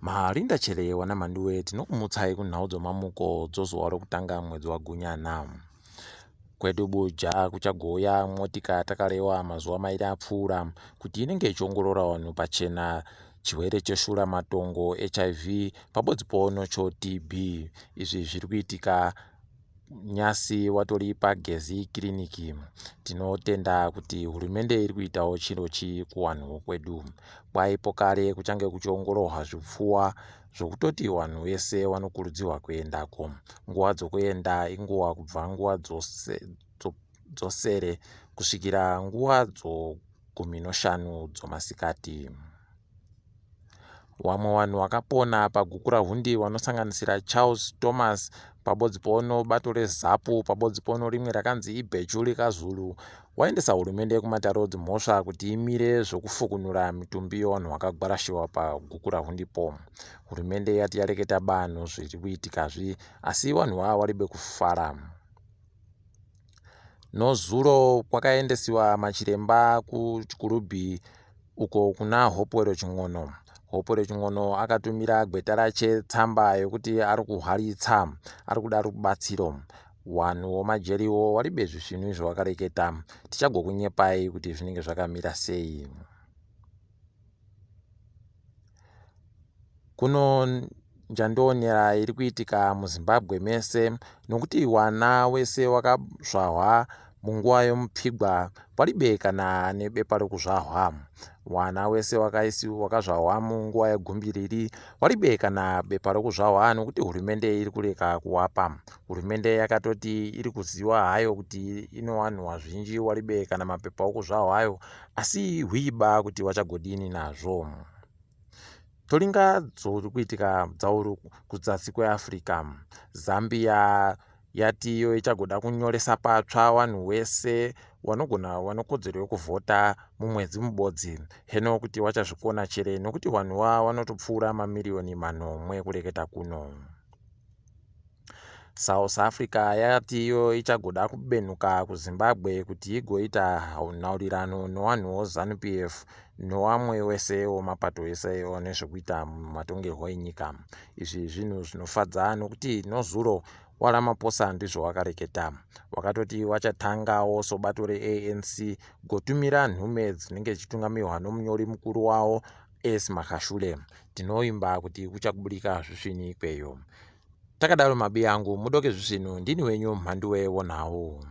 Marinda Chere wana Mhanduwe tinokumutsai kunhau dzomamuko dzozuva rokutanga mwedzi waGunyana. Kwedu Buja kuchagouya motika takarewa mazuva mairi apfuura kuti inenge ichiongorora vanhu pachena chirwere cheshura matongo hiv pabodzi pono choTB. Izvi zviri kuitika nyasi watori paGezi kiriniki. Tinotenda kuti hurumende iri kuitawo chiro chi kuwanhu wokwedu. Kwaipo kare kuchange kuchiongororwa zvipfuwa zvokutoti vanhu vese vanokurudzirwa kuendako. Nguva dzokuenda inguva kubva nguva dzosere kusvikira nguva dzogumi noshanu dzomasikati. Wamwe vanhu vakapona paGukurahundi vanosanganisira Charles Thomas pabodzi pono bato reZapu pabodzi pono rimwe rakanzi iBhechu rikaZulu waendesa hurumende kumatare edzimhosva kuti imire zvokufukunura mitumbi yevanhu vakagwarashiwa paGukurahundi-po. Hurumende yati yareketa banhu zviri kuitikazvi asi vanhu ava varibe kufara. Nozuro kwakaendesiwa machiremba kuChikurubi uko kuna Hopewell Chin'ono. Hopewell Chin'ono akatumira gweta rache tsamba yokuti ari kuhwaritsa, ari kuda rubatsiro. Vanhu vomajeriwo varibe zvisvinu zvavakareketa. Tichagokunyepai kuti zvinenge zvakamira sei. Kuno njandionera iri kuitika muZimbabwe mese nokuti wana wese wakazvahwa munguva yomupfigwa paribe kana nebepa rokuzvahwa. Wana wese wakazvahwa munguva yegumbiriri waribe kana bepa rokuzvahwa nokuti hurumende iri kureka kuwapa. Hurumende yakatoti iri kuziva hayo kuti ino vanhu vazhinji waribe kana mapepa okuzvahwayo asi hwiiba kuti wachagodini nazvo. Tolinga dziri kuitika dzauri kudzasi kweAfrica. Zambia yati iyo ichagoda kunyoresa patsva vanhu wese vanogona vane kodzero yokuvhota mumwedzi mubodzi. Heno kuti wachazvikona chere nokuti vanhu va vanotopfuura mamiriyoni manomwe kureketa kuno. South Africa yati iyo ichagoda kubenuka kuZimbabwe kuti igoita nhaurirano nevanhu veZanu PF newamwe wese wemapato ese nezvekuita mumatongerwo enyika. Izvi zvinhu zvinofadza nokuti nozuro waRamaphosa ndizvo wakareketa. Wakatoti wachatangawo sobato reANC gotumira nhume dzinenge dzichitungamirwa nomunyori mukuru wavo S Magashule. Tinoimba kuti kuchakuburika zvisvini ikweyo. Takadaro mabi angu mudoke zvisvinu ndini wenyu Mhanduwe wonhau.